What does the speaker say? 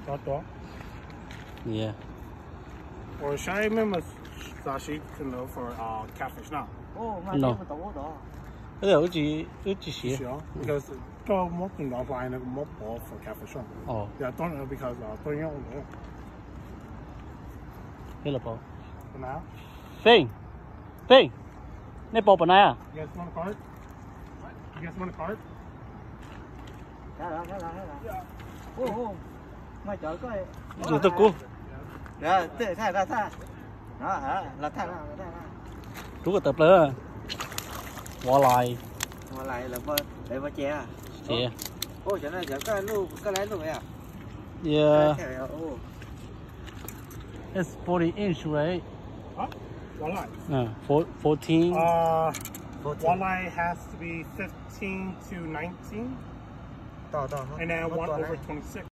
Ua tuav. Yeah. Or should I remember Sashi to know for uh, catfish now? No. Ib yam wb tsis, wb tsis siv. Because koj muab tus nrov hlais no muab pov for catfish. Oh. Yeah, don't know because uh, don't know. Hej los pov. Feej, Feej, nej pov pom nai? You guys want a card? You guys want a card? Tus tuaj kub. Rub kom tawm plaws. Walleye. Ces. Yeah. It's forty inch, right? Huh? Walleye? Uh, four, fourteen. Uh, walleye has to be fifteen to nineteen. And then one over twenty-six.